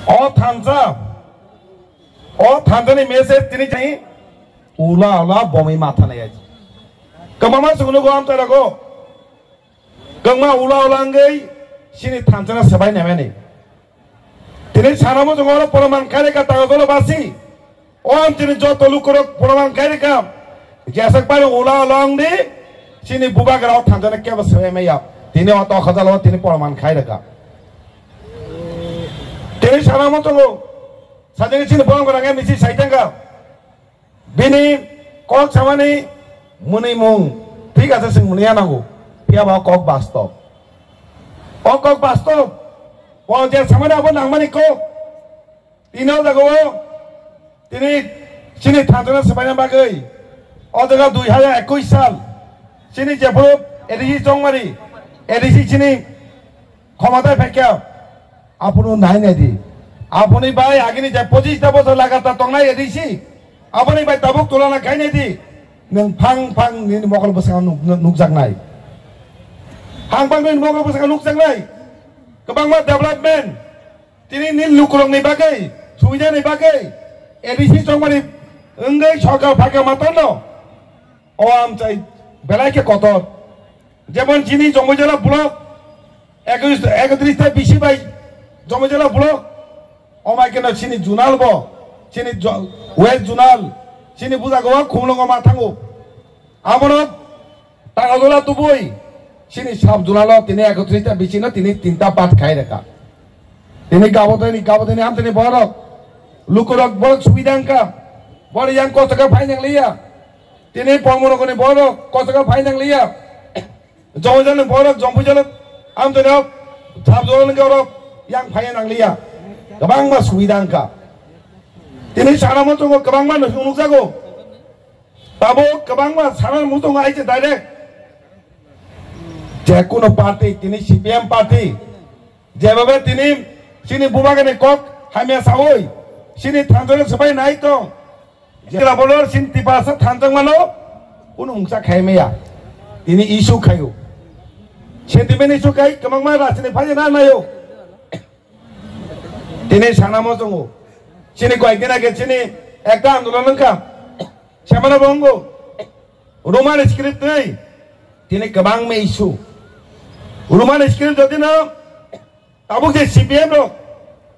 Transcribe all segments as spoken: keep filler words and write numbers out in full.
O thansa, o thansa ni message tini chai ula ula bomwi matha nai aji. Kwbangma chwngno go amchai rogo. Kwbangma ula ula wngwi chini thansa no swbai naimani. Tini sana mo jong oro poroman khaireka tago dolo basi. O amchini joto lukurok poroman khaireka. Jesak bai ula ula wngdi chini bubagra o thansa no kebo swbai maya. Tini o tokha jalo tini poroman khaireka. Tini sana mo tongo. Sajeng chini borok rang M C sai tangka. Bini kok samani mwnwi mung thik ase, chwng mwnwi ya nango, phiya ba o kok bastob. O kok bastob, o je samani abo nangmani kok. Tini o jaga o tini chini thansa no swbai na bagwi o jaga dui hajar ekush sal chini jephuru A D C Chongmari, A D C chini Khomotai phaikha, aphuru nai nai di. Aphuni bai agini je pochis ta bosor lagatar tongnai A D C, aboni bai tabuk tulana khai nai di. Nwng phang phang nini mokol bwskango nuk-, nuk-, nukjaknai. Phang phang nini mokol bwskango nukjaknai. Kwbangma development, tini nini lukurokni bagwi, subidani bagwi, A D C Chongmari wngwi sorkar phaikha matorno. O amchai belai khe kotor. Jemon chini Jomojala block, ekotris, ekotris ta bisi bai Jomojala block, omai keno chini zonal bo, chini jo-, west zonal, chini bujago o khumlungo ma thango. Abono Tagodola tubui, chini sub zonal o tini ekotris ta bisi no tini tinta part khai reka. Tini gaboteni, gaboteni amteni borok, lukurok borok subida wngkha, borok yang kosto khe phai nangliya. Tini Pongmonogoni borok kosto khe phai nangliya. Jongbuijalo borok, Jongbuijalo amtwino sabjorani borok yang phaiya nangliya. Kwbangma subida wngkha. Tini sana muchungo kwbangma nukjago. Tabo kwbangma sana muchungo aise direct. Je kuno party, tini C P M party, jebhabe tini chini bubagani kok hamya sawi, chini thanjani swbai nai tong. Jela bolor sin Tiprasa thanjak mano, kuno mungsa khai maya. Tini issue khayo. Sentiment issue khai, kwbangma rajni phai na nayo. Tini sana mo tongo. Chini koyek din age chini ekta andolon wngkha. Semana bongo. Roman script nei. Tini kwbangma issue. Roman script jodi no Tabuk je C P M rok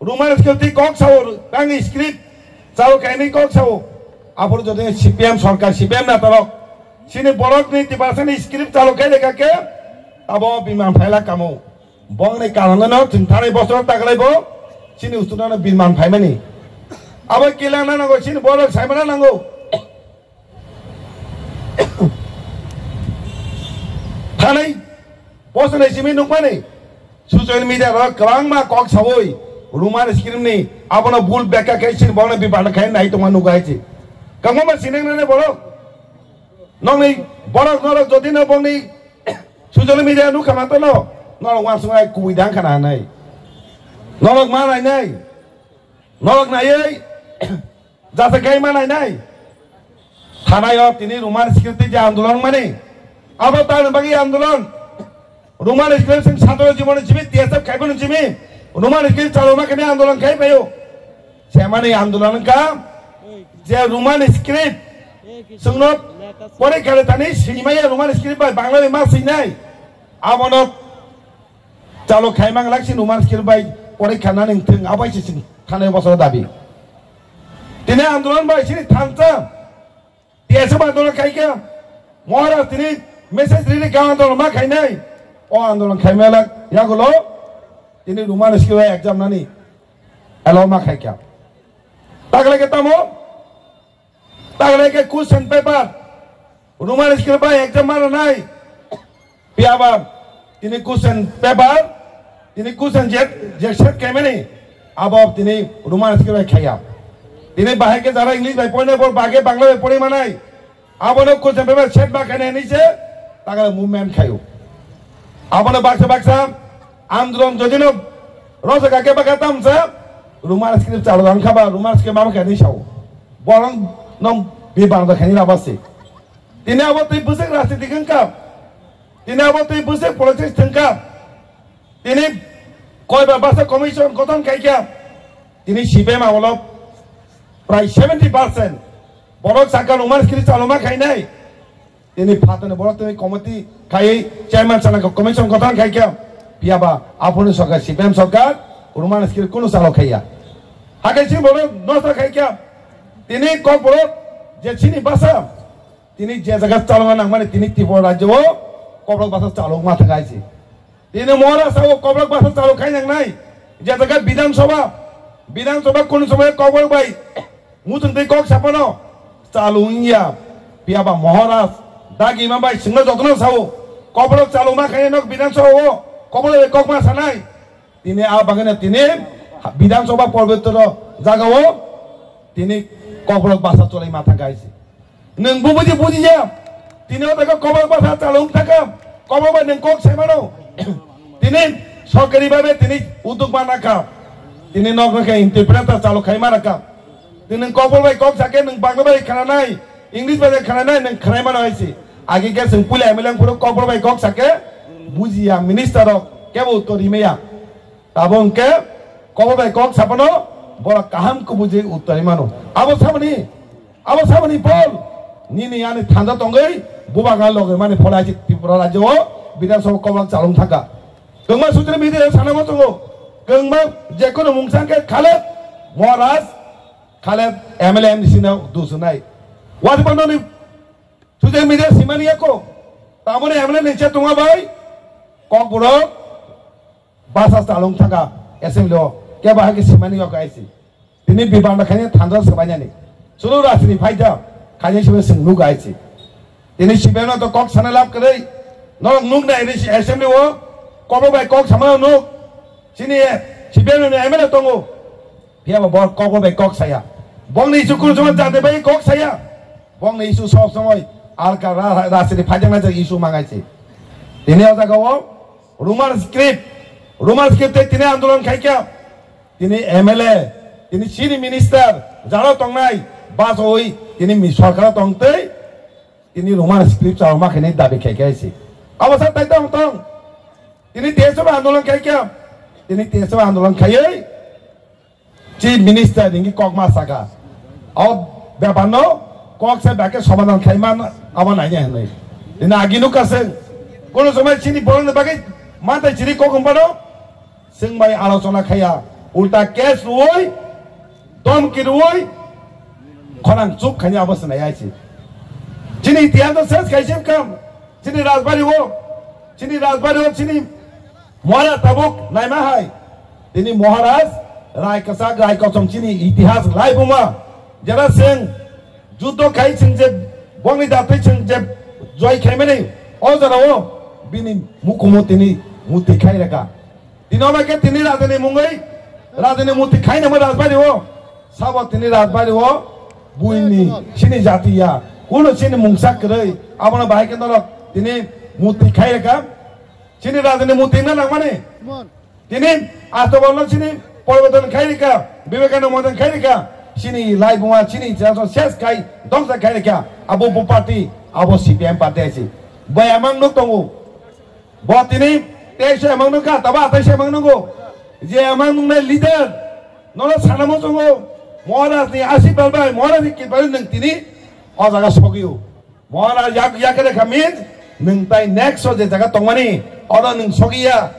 Roman script twi kok sao, rang script chalo kainwi kok sao. Aphuru jodi C P M sorkar, C P M netarok chini borokni Tiprasani script chalo khai lekha khe abo biman phaila kamo. Bongni karonno chwng thani bosor taklai bo chini ustunano biman phaimani. Abo kilangna nango, chini borok saimana nango. Thanai bosonai simi nukmani social media ro kwbangma kok sawi Roman script ni abono bul bekha khai sin bono bibana khai nai tongma nugai chi. Kamo ma sineng nane borok. Nongni borok norok jodi no bongni social media nukha ma tono norok wansung ai kubui dang khana nai. Norok ma nai nai. Norok nai ai. Jasa khai ma nai nai. Thanai o tini Roman script je andolon mani. Abo tani bagwi andolon. Roman script sing satro jibon jimi T S F khai bono jimi. Roman script chalo ma kene andolon khai payo. Semani andolon ka je Roman script sungno pore kale tani sinimaya Roman script bai Bangla bai ma sinai. Abono Chalo khaimang lak si Roman script bai porikha nani thwng abai si sing thanai bosoro dabi. Tini andolon bai sini thansa. T S F andolon khaikha. Maharaj tini message riri ka andolon ma khainai. O andolon khaimang lak yagulo tini Roman script bai exam nani allow ma khaikha. Tagle ke tamo? Tagle ke question paper Roman script bai exam ma rwnai. Phiya ba tini question paper, tini question je, je set khaimani, abo tini Roman script bai khaiya. Tini bahai ke jara English bai porinai, bo bahai ke Bangla bai pori manai. Abono question paper set ma khainai hinwi se tagle movement khaio. Abono baksa baksa andolon jodino rosaka ke baka tamsa Roman script chalo wngkha ba Roman script ma khainai sao. Borok nong bibang da khainai labasi. Tini abo twi bwswk rajniti wngkha. Tini abo twi bwswk politics thwngkha. Tini koiba basa commission gothon khaikha. Tini C P M amolo prai seventy percent borok saka Roman script chaluma khainai. Tini phatani borok tini committee khaiwi chairman sana commission gothan khaikha. Phiya ba aphuru sarkar, C P M sarkar, Roman script kunu chalo khaiya. Hakhe chini borok nosto khaikha. Tini Kokborok je chini basa, tini je jaga chalungna nangmani tini Tripura rajyo o Kokborok basa chalungma thangkha hai se. Tini Maharaj sao Kokborok basa chalung khai nangnai. Je jaga Bidhan Sabha, Bidhan Sabha kunu somoi Kokborok bai muchung twi kok saphano chalung wngya. Phiya ba Maharaj dagi ma bai swngno jotono sao Kokborok chalungma khainai nok Bidhan Sabha o Kokborok bai kok ma sanai. Tini a bagwino tini Bidhan Sabha pobitro jaga o tini Kokborok basa cholai ma thangkha hai se. Nwng bo buji bujiya. Tini o jaga Kokborok basa chalung thangkha. Kokborok bai nwng kok sai mano. Tini sorkari bhabe tini uddog ma nangkha. Tini nok nokhe interpreter chalung khai ma nangkha. Tini nwng Kokborok bai kok sakhe nwng Bangla bai khananai, English bai khananai, nwng khanai mano hai se. Agi khe chwng puila M L A wngphuru Kokborok bai kok sakhe bujiya minister rok kebo uttor rimaya. Abo hwnkhe Kokborok bai kok saphano borok kaham khe buji uttor rimano. Abo samani, abo samani Paul, nini ani thanda tongwi bubagra loge mani pholai se Tripura rajyo o Bidhan Sabha Kokborok chalung thangkha. Kwbangma social media o sana muchungo, kwbangma jekono mungsa khe Khaled Maharaj, Khaled M L A M D C no dusnai. Wati pano ni social media simani yako. Tamoni M L A ni chet tongma bai Kokborok basa chalung thangkha assembly o. Kebo hai khe simani yako hai se. Tini bibanda khaini thansa swbainani. Chwlo rajniti phaida khaini simi swng nuk hai se. Tini C P M no to kok sana lab kwrwi. Norok nuk nai ri assembly o. Kokborok bai kok samano nuk. Chini C P M ni M L A tongo. Phiya ba bo Kokborok bai kok saya. Bongni issue kunu somoi jati bai kok saya. Bongni issue sob somoi alka ra-, rajniti phaijaknai je issue mangai se. Tini o jaga o Roman script, Roman script tei tini andolon khaikha. Tini M L A, tini chini minister, jaro tongnai, bachoi, tini mi sorkaro tongtwi, tini Roman script chalo ma khainai dabi khaikha se. Abo sa tai tong tong. Tini T S F andolon khaikha. Tini T S F andolon khaiwi Chief Minister ringwi kokma saka. O bepar no kok se bake somadhan khaima abo naina hinwi. Tini agi nukha se. Kono somoi chini borok ni bagwi mantai chiri kok wngpano. Chwng bai alochona khaiya, ulta case rwui, domki rwui, khorang chuk khaini abo se nai ai se. Chini itihas no ses khai se wngkha, chini Rajbari o, chini Rajbari o, chini Maharaj tabuk naima hai. Tini Maharaj, Rai Kwchak, Rai Kosom chini itihas lai buma. Jera chwng juddo khai chwng je, bongni datwi chwng je joi khaimani, o jora o bini mukumu tini muti khai reka. Tini omo khe tini rajani mungwi, rajani muti khainamo Rajbari o. Sabo tini Rajbari o buini chini jati ya. Kuno chini mungsa kwrwi. Abono bahai khe norok tini muti khai reka. Chini rajani muti na nangmani. Tini Astoborno chini poriborton khai reka. Vivekananda modern khai reka. Chini lai buma chini jaso ses khai dongsa khai reka. Abo bo party, abo C P M party asi. Bai amang nuk tongo. Bo tini teisa emang nungkha, tabo ataisa emang nungo. Je emang nungnai leader, nono sana muchungo, Maharaj ni asirwad bai, Maharaj ni kirpa bai nwng tini o jaga sogio. Maharaj yak, yak rekha means, nwng tai next o je jaga tongmani, oro nwng sogiya.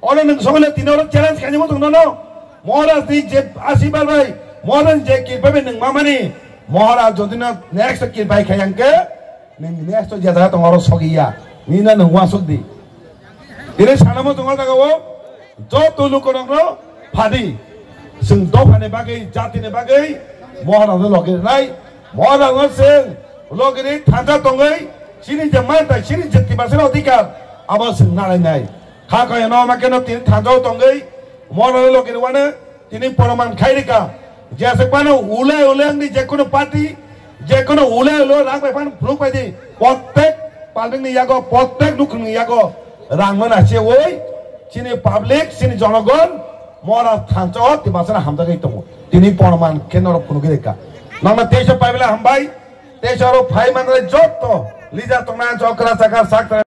Oro nwng sogile tini oro challenge khaini muchung nono. Maharaj ni je asirwad bai, Maharaj ni je kirpa bai nwng mamani, Maharaj jodi no next o kirpa khai ang khe, Nini next to jeta tong oro sogiya. Nina nung wasuk di. Tini sanamo tong jaga o joto lukorokno phadi. Sing dophani bagwi, jatini bagwi, Maharajno logi rinai. Maharajno sing logi ri thangka tongwi, chini je mantai, chini je tibasini odhikar, abo sing nalainai. Kha kaya no ma keno tini thanjao tongwi, Maharajno logi rwano, tini poroman khai rika. Jesek phano ule ule wngdi jekunu party, jekunu ule ule rang bai phano phunuk bai di. Prottek public ni yago, prottek nukhung ni yago rang mano se oi, chini public, chini jonogon, mora thansa o tibasana hamjagwi tongo. Tini poroman khe norok phunugwi rika. Nangma teisa paibela hambai, teisa oro phai manre jotto, lija tongna jokra chakra sakra.